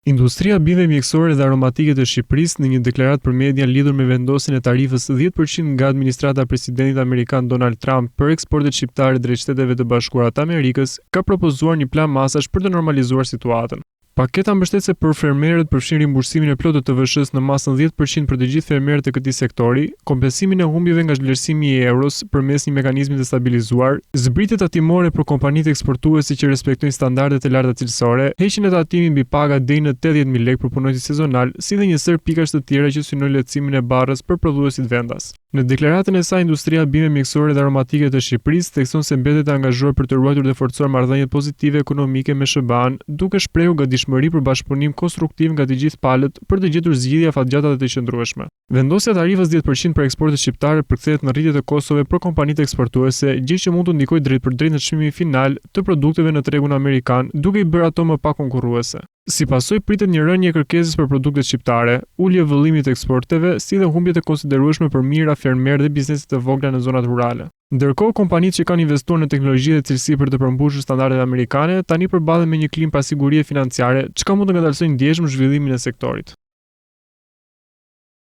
Industria e bimëve mjekësore dhe aromatike të Shqipërisë në një deklaratë për median lidhur me vendosjen e tarifës 10% nga administrata e presidentit amerikan Donald Trump për eksportet shqiptare drejt Shteteve të Bashkuara të Amerikës, ka propozuar një plan masash për të normalizuar situatën. Paketa mbështetëse për fermerët përfshin rimbursimin e plotë të TVSH-së në masën 10% për të gjithë fermerët e këtij sektori, kompensimin e humbjeve nga zhvlerësimi i euros përmes një mekanizmi të stabilizuar, zbritje tatimore për kompanitë eksportuese që respektojnë standardet e larta cilësore, heqjen e tatimit mbi paga deri në 80.000 lekë për punonjësit sezonalë, si dhe një sërë pikash të tjera që synojnë lehtësimin e barrës për prodhuesit vendas. Në deklaratën e saj, industria e bimëve mjekësore dhe aromatike të Shqipërisë thekson se mbetet e angazhuar për të ruajtur dhe forcuar marrëdhëniet pozitive ekonomike me SHBA-në, duke shprehur gatishmëri për bashkëpunim konstruktiv nga të gjithë palët për të gjetur zgjidhje afatgjata dhe të qëndrueshme. Vendosja e tarifës 10% për eksportet shqiptare përkthehet në rritje të kostove për kompanitë eksportuese, gjë që mund të ndikojë drejtpërdrejt në çmimin final të produkteve në tregun amerikan, duke i bërë ato më pak konkurruese. Si pasojë pritet një rënie e kërkesës për produktet shqiptare, ulje e vëllimit të eksporteve, si dhe humbje të konsiderueshme për mijëra fermerë dhe biznese të vogla në zonat rurale. Ndërkohë, kompanitë që kanë investuar në teknologji dhe cilësi për të përmbushur standardet amerikane, tani përballen me një klimë pasigurie financiare, çka mund të ngadalësojë ndjeshëm zhvillimin e sektorit.